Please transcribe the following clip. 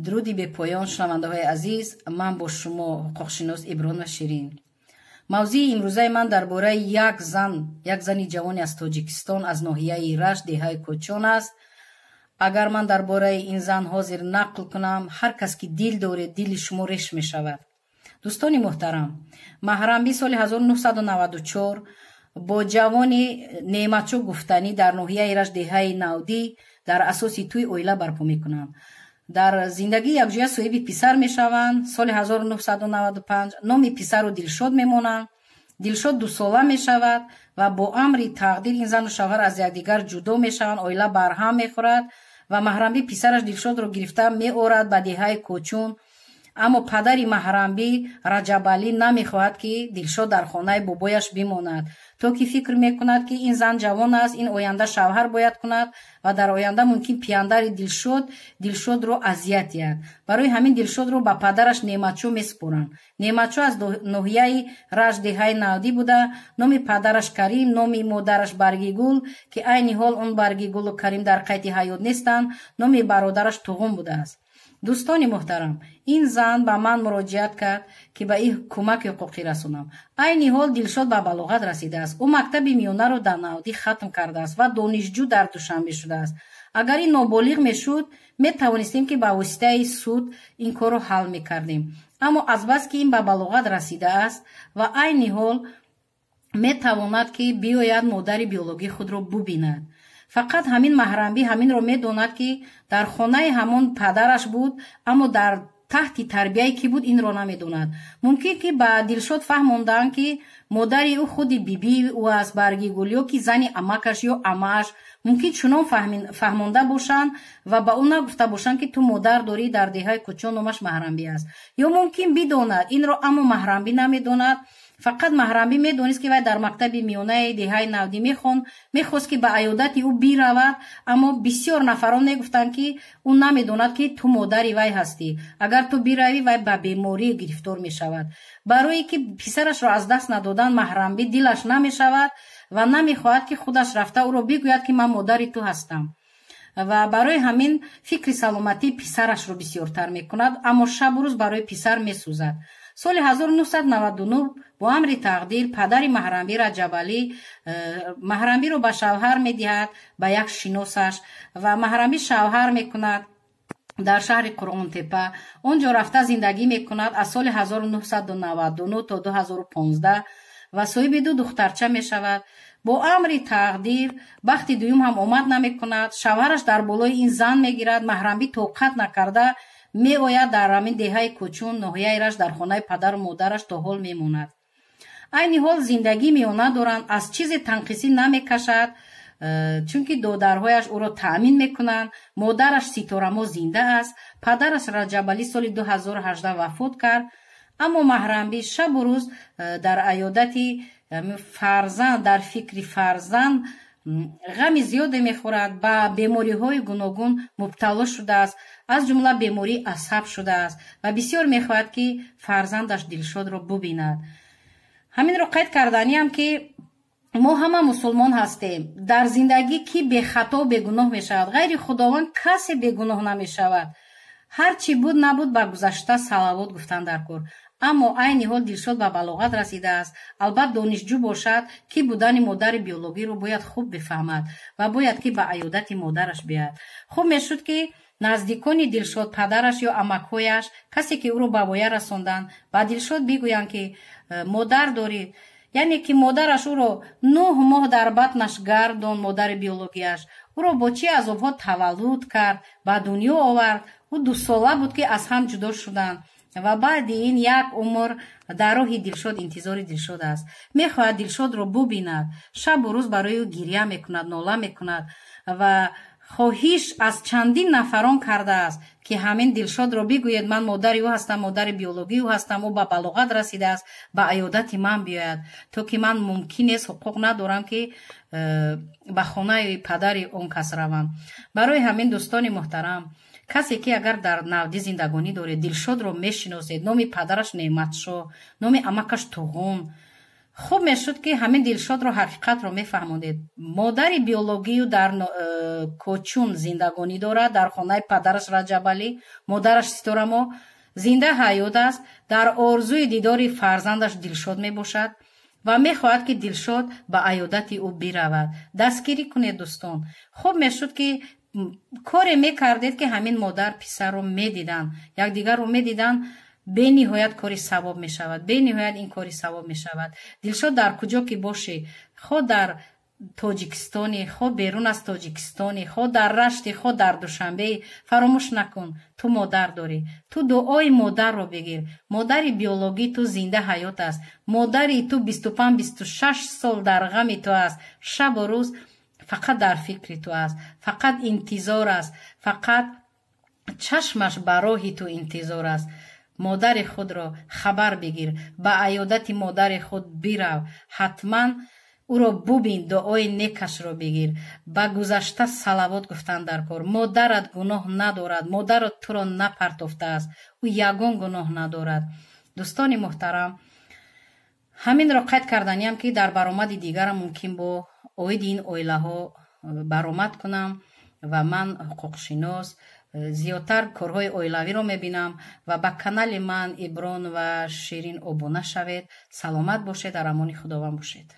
Дуруди бепоён, шунавандаҳои азиз, ман бо шумо ҳуқуқшинос Иброҳимова Ширин. Мавзӯи имрӯзаи ман дар бораи як зан, як зани ҷавоне аз Тоҷикистон, аз ноҳияи Рашт, деҳаи Кӯчон аст. Агар ман дар бораи ин зан ҳозир нақл кунам, ҳар кас ки дил доред, дили шумо реш мешавад. Дӯстони муҳтарам, Маҳрамбӣ соли 1994 бо ҷавони Неъматшо гуфтанӣ дар ноҳияи Рашт, деҳаи Навдӣ дар асоси тӯй оила барпо мекунанд. Дар зиндагӣ якҷоя соҳиби писар мешаванд. Соли 1995 номи писарро Дилшод мемонанд. Дилшод дусола мешавад ва бо амри тақдир ин зану шавҳар аз якдигар ҷудо мешаванд, оила барҳам мехӯрад ва Маҳрамбӣ писараш Дилшодро гирифта меорад ба деҳаи Кӯчун. Аммо падари Маҳрамбӣ Раҷабалӣ намехоҳад, ки Дилшод дар хонаи бобояш бимонад, то ки фикр мекунад, ки ин зан ҷавон аст, ин оянда шавҳар бояд кунад ва дар оянда мумкин пияндари Дилшод Дилшодро азият диҳад. Барои ҳамин Дилшодро ба падараш Неъматшо месупоранд. Неъматшо аз ноҳияи Рашт, деҳаи Навдӣ буда, номи падараш Карим, номи модараш Баргигул, ки айни ҳол он Баргигулу Карим дар қайди ҳаёт нестанд, номи бародараш Туғум будааст. Дӯстони муҳтарам, ин зан ба ман муроҷиат кард, ки ба ин кӯмаки ҳуқуқӣ расонам. Айни ҳол Дилшод ба балоғат расидааст. Ӯ мактаби миёнаро дар Навдӣ хатм кардааст ва донишҷӯ дар Душанбе шудааст. Агар ин ноболиғ мешуд, метавонистем, ки ба воситаи суд ин корро ҳал мекардем. Аммо азбаски ин ба балоғат расидааст ва айни ҳол метавонад, ки биёяд модари биологии худро бубинад. Фақат ҳамин Маҳрамбӣ ҳаминро медонад, ки дар хонаи ҳамон падараш буд, аммо дар таҳти тарбияи кӣ буд, инро намедонад. Мумкин ки ба Дилшод фаҳмондаанд, ки модари ӯ худи бибии ӯ аст, Баргигул, ё ки зани амакаш ё амааш. Мумкин чунон фаҳмонда бошанд ва ба ӯ нагуфта бошанд, ки ту модар дорӣ дар деҳаи Кӯчон, номаш Маҳрамбӣ аст. Ё мумкин бидонад инро, аммо Маҳрамбӣ намедонад. Фақат Маҳрамбӣ медонист, ки вай дар мактаби миёнаи деҳаи Навдӣ мехонд, мехост, ки ба аёдати ӯ биравад, аммо бисёр нафарон мегуфтанд, ки ӯ намедонад, ки ту модари вай ҳастӣ. Агар ту биравӣ, вай ба беморӣ гирифтор мешавад. Барое ки писарашро аз даст надодан, Маҳрамбӣ дилаш намешавад ва намехоҳад, ки худаш рафта ӯро бигӯяд, ки ман модари ту ҳастам. Ва барои ҳамин фикри саломатии писарашро бисёртар мекунад, аммо шабу рӯз барои писар месӯзад. Соли 1999 бо амри тақдир падари Маҳрамбӣ Раҷабалӣ Маҳрамбиро ба шавҳар медиҳад ба як шиносаш ва Маҳрамбӣ шавҳар мекунад дар шаҳри Қурғонтепа. Он ҷо рафта зиндагӣ мекунад аз соли 1999 то 2015 ва соҳиби ду духтарча мешавад. Бо амри тақдир бахти дуюм ҳам омад намекунад. Шавҳараш дар болои ин зан мегирад. Маҳрамбӣ тоқат накарда меояд дар ҳамин деҳаи Кӯчун, ноҳияи Рашт, дар хонаи падару модараш то ҳол мемонад. Айни ҳол зиндагӣ миёна доранд, аз чизе танқисӣ намекашад, чунки додарҳояш ӯро таъмин мекунанд. Модараш Ситорамо зинда аст. Падараш Раҷабалӣ соли 2018 вафот кард. Аммо Маҳрамбӣ шабу рӯз дар аёдати фарзанд, дар фикри фарзанд ғами зиёде мехӯрад, ба бемориҳои гуногун мубтало шудааст, аз ҷумла бемории асаб шудааст ва бисёр мехоҳад, ки фарзандаш Дилшодро бубинад. Ҳаминро қайд карданиам, ки мо ҳама мусулмон ҳастем. Дар зиндагӣ кӣ бехато, бегуноҳ мешавад? Ғайри Худованд касе бегуноҳ намешавад. Ҳар чӣ буд набуд, ба гузашта салавот гуфтан дар кор. Аммо айни ҳол Дилшод ба балоғат расидааст. Албат донишҷӯ бошад, ки будани модари биологиро бояд хуб бифаҳмад ва бояд ки ба аёдати модараш биёяд. Хуб мешуд, ки наздикони Дилшод, падараш ё амакҳояш, касе ки ӯро ба воя расонданд, ба Дилшод бигӯянд, ки модар дорӣ, яъне ки модараш ӯро 9 моҳ дар батнаш гардон, модари биологияш ӯро бо чӣ азобҳо таваллуд кард, ба дунё овард. Ӯ дусола буд, ки аз ҳам ҷудо шуданд ва баъди ин як умр дар роҳи Дилшод, интизори Дилшод аст. Мехоҳад Дилшодро бубинад, шабу рӯз барои ӯ гиря мекунад, нола мекунад ва хоҳиш аз чандин нафарон кардааст, ки ҳамин Дилшодро бигӯед, ман модари ӯ ҳастам, модари биологии ӯ ҳастам, ӯ ба балоғат расидааст, ба аёдати ман биёяд, то ки ман мумкин нест, ҳуқуқ надорам, ки ба хонаи падари он кас равам. Барои ҳамин, дӯстони муҳтарам, касе ки агар дар Навдӣ зиндагонӣ доред, Дилшодро мешиносед, номи падараш Неъматшоҳ, номи амакаш Туғум, Хуб мешуд, ки ҳамин Дилшодро ҳақиқатро мефаҳмондед. Модари биологию дар Кочун зиндагонӣ дорад, дар хонаи падараш Раҷабалӣ. Модараш Ситорамо зинда ҳаёт аст, дар орзуи дидори фарзандаш Дилшод мебошад ва мехоҳад, ки Дилшод ба аёдати ӯ биравад. Дастгирӣ кунед, дӯстон. Хуб мешуд, ки коре мекардед, ки ҳамин модар писарро медиданд, якдигарро медиданд. Бениҳоят кори савоб мешавад, бениҳоят ин кори савоб мешавад. Дилшод, дар куҷо ки бошӣ, хо дар Тоҷикистони, хо берун аз Тоҷикистони, хо дар Рашти, хо дар Душанбеи, фаромӯш накун, ту модар дорӣ. Ту дуои модарро бигир. Модари биологӣ ту зинда ҳаёт аст. Модари ту 25-26 сол дар ғами ту аст, шабу рӯз фақат дар фикри ту аст, фақат интизор аст, фақат чашмаш ба роҳи ту интизор аст. Модари худро хабар бигир, ба аёдати модари худ бирав, ҳатман ӯро бубин, дуои некашро бигир. Ба гузашта салавот гуфтан дар кор. Модарат гуноҳ надорад, модарат туро напартофтааст, ӯ ягон гуноҳ надорад. Дӯстони муҳтарам, ҳаминро қайд карданиям, ки дар баромади дигарам мумкин бо оиди ин оилаҳо баромад кунам ва ман ҳуқуқшинос, зиёдтар корҳои оилавиро мебинам ва ба канали ман, Иброн ва Ширин, обуна шавед. Саломат бошед, дар амони Худованд бошед.